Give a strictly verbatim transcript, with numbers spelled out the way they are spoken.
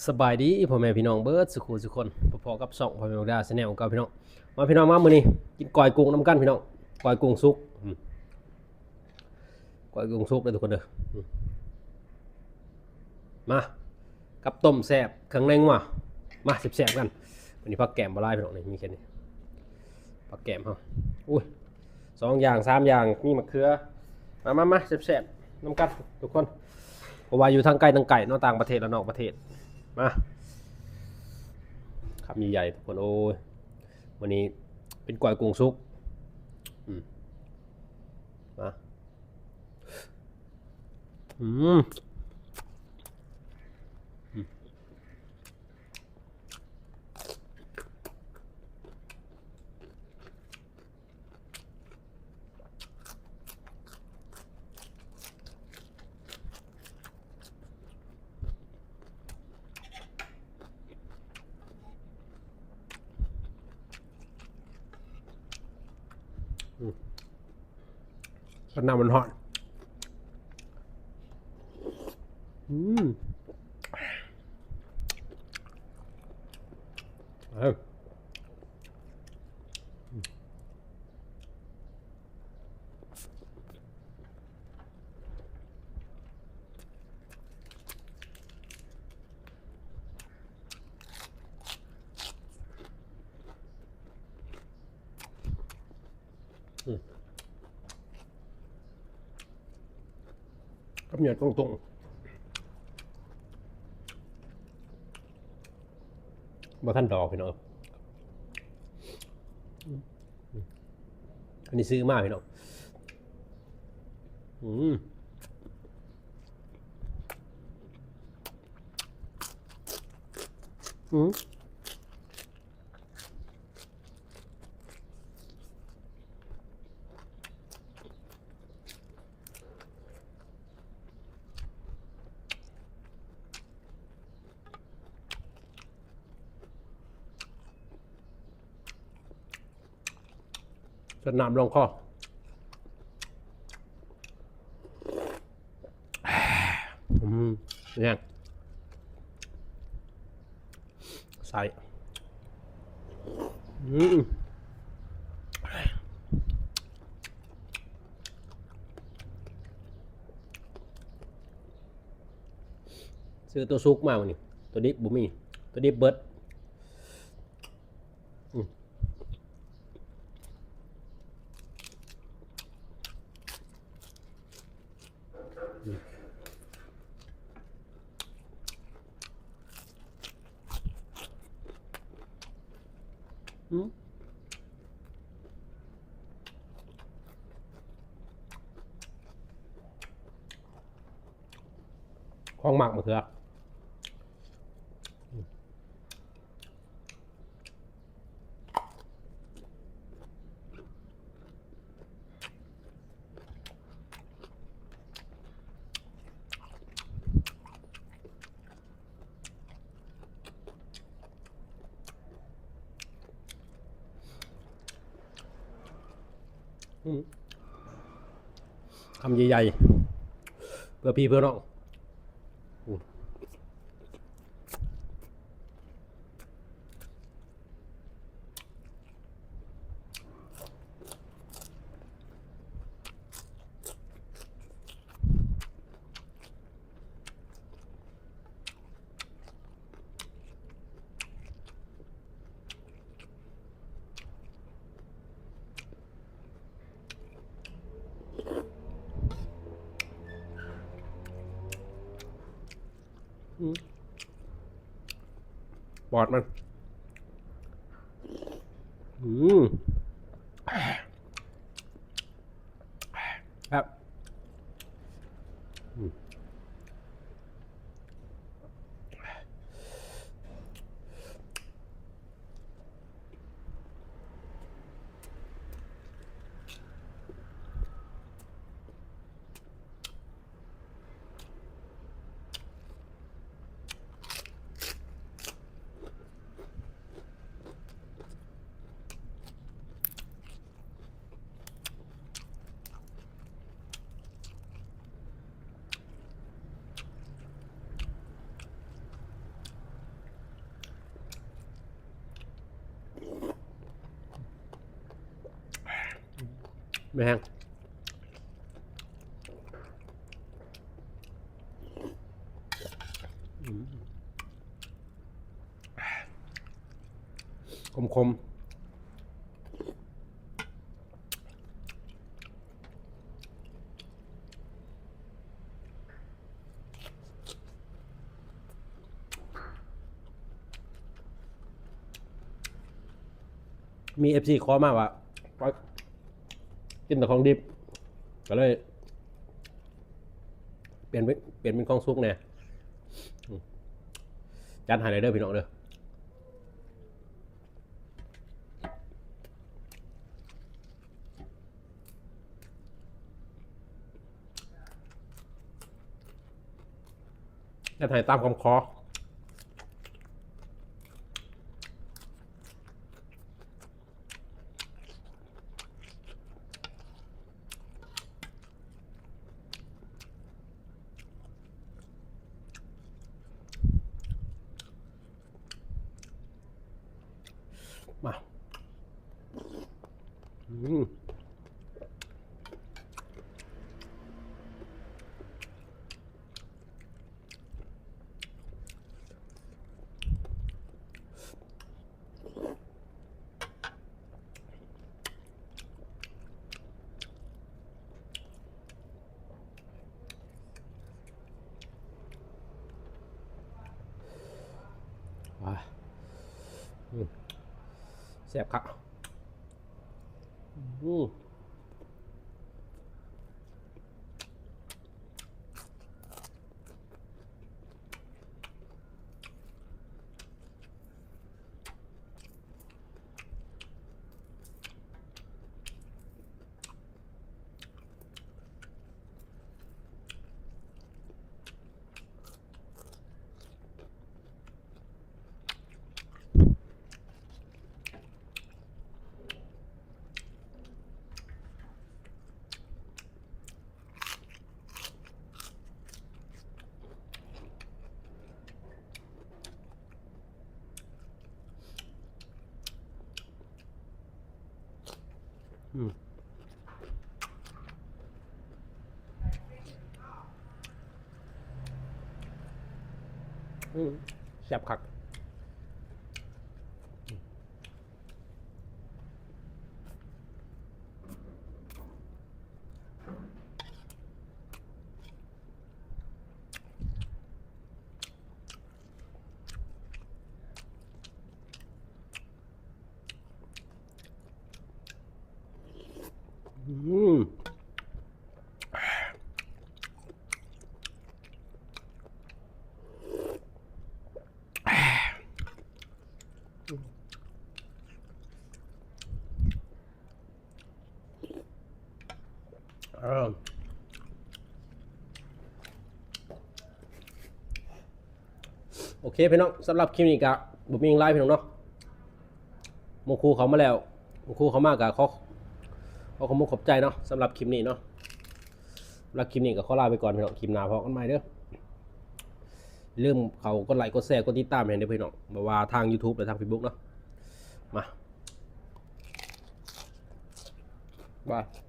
สบายดีพ่อแม่พี่น้องเบิดสุขุสุคน พบกับช่องพ่อแม่ดาแชนแนลของเก่าพี่น้อง มาพี่น้องมามื้อนี้ กินก้อยกุ้งนำกันพี่น้อง ก้อยกุ้งสุกอืมก้อยกุ้งสุกเด้อทุกคนเด้ออืมมา กับต้มแซ่บเครื่องในงัวมาแซ่บๆกัน วันนี้ผักแกมบ่หลายพี่น้องนี่มีแค่นี้ผักแกมเฮาอุ้ยสองอย่างสามอย่างมีมะเขือมามามาแซ่บๆนำกันทุกคน เพราะว่าอยู่ทางไกลทางไกลเนาะต่างประเทศและนอกประเทศมาคำใหญ่ๆทุกคนโอ้ยวันนี้เป็นก้อยกุ้งสุกอืมมาอืมอืมอืม ก็น้ำมันฮ้อนอืมเอออืมข้าวเหนียวตรงๆบ่ทันดอกพี่น้องอืมอันนี้ซื้อมาพี่น้องอืมอืมจนน้ำลงคออืมเนี่ยใส่อืมซื้อตัวซุกมาวันนี้ ตัวดิบบ่มี ตัวดิบเบิดอืมอืมของหมักมะเขือคำใหญ่ๆเพื่อพี่เพื่อน้องปอดมัน อืมครับ ไม่แห้ง อืม ขมๆ มีเอฟซีขอมาว่า กินแต่ของดิบ ก็เลย เปลี่ยนเป็น เปลี่ยนเป็นของสุกเนี่ย อืม จัดให้เลยเด้อพี่น้องเด้อ จะถ่ายตามคำขอ มา อืม อ่ะ อืม แซ่บครับ อืม อืม อืม แซ่บคัก อืม เออ โอเคพี่น้อง สำหรับคลิปนี้ก็บ่มีหยังหลายพี่น้องเนาะ หมู่ครูเขามาแล้ว หมู่ครูเขามาก็ขอ ขอขอบคุณขอบใจเนาะ สำหรับคลิปนี้เนาะ สำหรับคลิปนี้ก็ขอลาไปก่อนพี่น้อง คลิปหน้าพบกันใหม่เด้อ อย่าลืมเข้ากดไลค์ กดแชร์ กดติดตามให้เด้อพี่น้อง บ่ว่าทางยูทูบ และทางเฟซบุ๊กเนาะ มา บาย